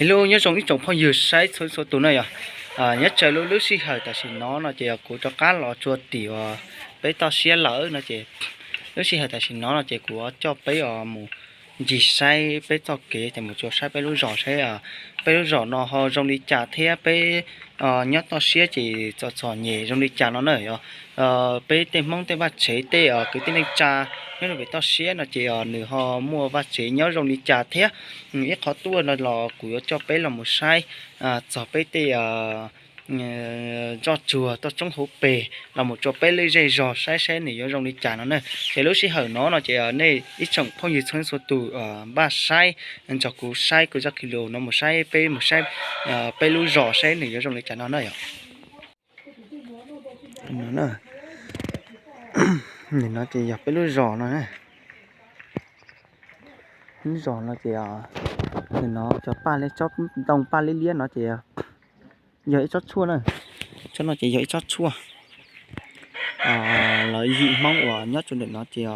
Hello, nyob zoo ib tsoom phooj ywg saib txhua txhua tus na yom. Nyob tsawg lub lub sij hawm tam sim no no ces yog kuv rov qab los tsua tim uas peb toj siab lawm no ces lub sij hawm tam sim no no ces kuv coj peb os mus ncig saib peb txoj kev ces mus tsua saib peb lub zos saib peb lub zos no ho zoo li cas thiab peb nyob toj siab ces txom txom nyem zoo li cas no na yom. Peb tej Hmoob tej vaj tsev tej kwv tij neej tsa nyob rau pem toj siab no ces nws ho muaj vaj tsev nyob zoo li cas thiab. Ib qhov tuaj no los kuv yuav coj peb los mus saib txog peb tej zoj tsuag toj roob hauv pes los mus tsua peb lub zej zog saib saib nws yuav zoo li cas no na. Ces lub sij hawm no no ces nej ib tsoom phooj ywg txhua txhua tus npaj saib nrog kuv saib kuv zaj kis lus no mus saib peb mus saib peb lub zos saib nws yuav zoo li cas no na yom. Nim no ces yog peb lub zos no na. Lub zos no ces nim no cov paj liab tsob ntoo paj liab liab no ces yog ib tsob tshuaj na. Tsob no ces yog ib tsob tshuaj. Los yim Hmoob uas nyob rau ntawm no ces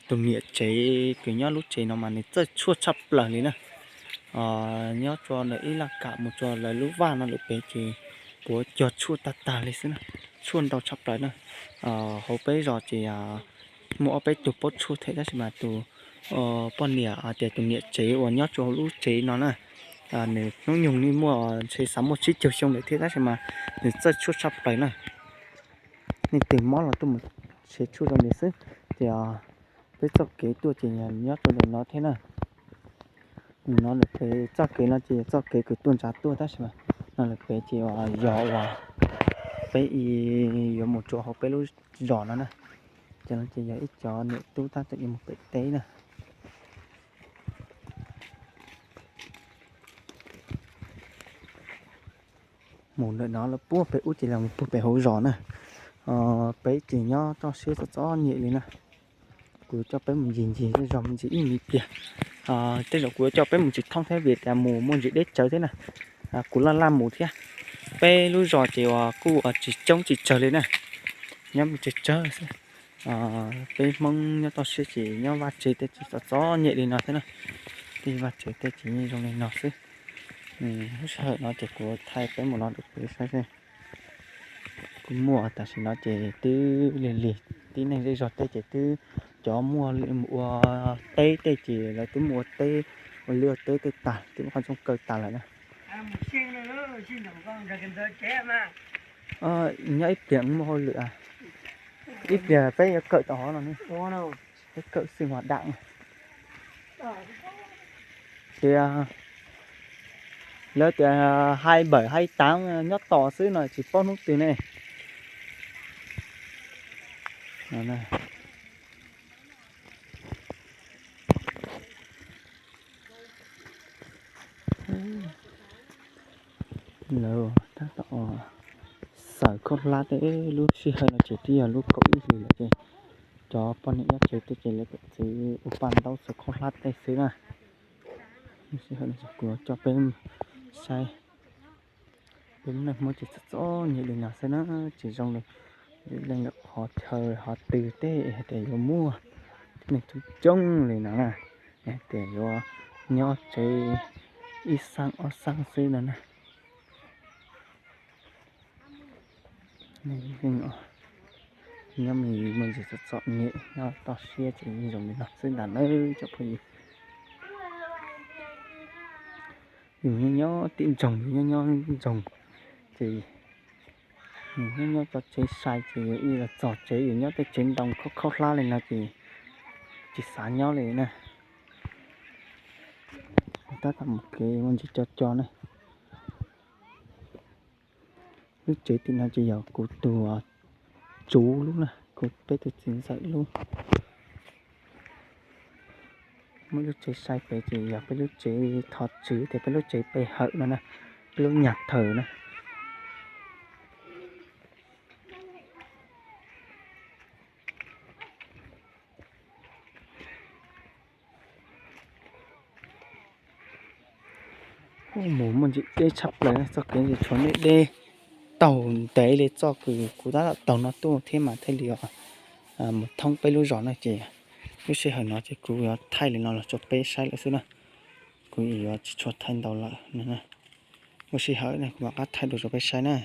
tus niam tsev kws nyob lub tsev no mas nws txawj tshuaj tshaj plaws li na. Nyob rau ntawm ib laj kam mus rau lawv lub vaj no lawm pem ces puav cog tshuaj tag tag li xwb na. Tshuaj ntau tshaj plaws na. Hauv peb zos ces muaj ob peb tug paub tshuaj thiab tab sis mas tus poj niam hais tias tus niam tsev uas nyob rau hauv lub tsev no na, nws hnub nyoog nws muaj ntshe xav muaj tsib caug xyoo lawm thiab tab sis mas nws txawj tshuaj tshaj plaws na. Leej twg mob los tuaj mus nrhiav tshuaj rau nws xwb. Ces peb txoj kev tuaj ces nyob rau ntawm no thiab na. No lawm pem txoj kev no ces yog txoj kev kws tuaj ntsa tuaj tab sis mas no lawm pem ces yog uas peb yuav mus rau hauv peb lub zos no na. Ces no ces yog ib cov niam tub tab tom yuav mus pem teb na. Mus ntawm no lawm puag pem ub ces los mus puag pem hauv zos na. Peb ces nyob toj siab txom txom nyem li na. Kuv coj peb mus ncig ncig zej zog me ntsis ib me pliag. Tej zaum kuv yuav coj peb mus tsis thoob thiab vim tias mus muaj ntsis deb tsawv thiab na. Kuv laj laj mus thiab. Peb lub zos ces uas kuj tsis coob tsis tsawg li na, nyob me tsawg tsawg xwb. Peb Hmoob nyob toj siab ces nyob vaj tsev tej ces txom txom nyem li no thiab na. Tej vaj tsev tej ces yeej zoo li no xwb. Lub sij hawm no ces kuv thaij peb mus no rau pem saib seb. Kuj muaj tam sim no ces twb lig lig, tib neeg zej zog tej ces twb cov muaj ua teb tej ces lawv twb muaj ua teb, ua liaj ua teb tej tag, twb muaj qhov rooj kaw tag lawm na. Nyob ib pliag muaj hauj lwm, ib pliag peb yuav kawm tau hov no ne, peb kawm xwb mas dam. Ces lawv tias hai bảy hai tám nyob tos xwb no tsis paub hnub twg ne. Lawv tab tom xaws khaub hlab tej, lub sij hawm no ces twb yog lub kaum ib hlis lawm ces cov poj niam nyob tsev tej ces lawv txawm ua paj ntaub xaws khaub hlab tej xwb na. Lub sij hawm no kuv coj peb saib, peb lub neej Hmoob ces txom txom nyem li no xwb na, tsis zoo li leej lwm qhov chaw qhov twg tej hais tias yuav muaj neeg coob coob li no na, hais tias yuav nyob tsev ib xeeb ob xeeb xwb no na. Nyob me ntsis txom txom nyem nyob toj siab ces yeej zoo li no xwb ntag nawb cov phooj ywg. Yus nyob nyob tim nroog, yus nyob nyob nroog ces yus nyob nyob txog tsev sai ces yus ib los txog tsev yus nyob tej tsev ntoo khaub khaub hlab li no ces tsis xav nyob li na. Tab tom mus kev muaj ntsis co co na. Lub tsev tim no ces yog kuv tus tsuv lub na, kuv peb tus txiv ntxawm lub. Muaj lub tsev sai pem ces yog peb lub tsev thov tswv tias peb lub tsev pe hawm no na, peb lub nyag thawm na. Mus muaj ntsis deb tshaj plaws, txoj kev ntsis tshuav deb deb taug ntev li txoj kws kuv tab tom taug no tuaj thiab mas thiaj li mus thoob peb lub zos no ces lub sij hawm no ces kuv yuav thaij li no los rau peb saib lawm xwb na. Kuv yuav tsis tshua thaij ntau lawm no na. Muaj sij hawm ne kuv mam qab thaij dua rau peb saib na.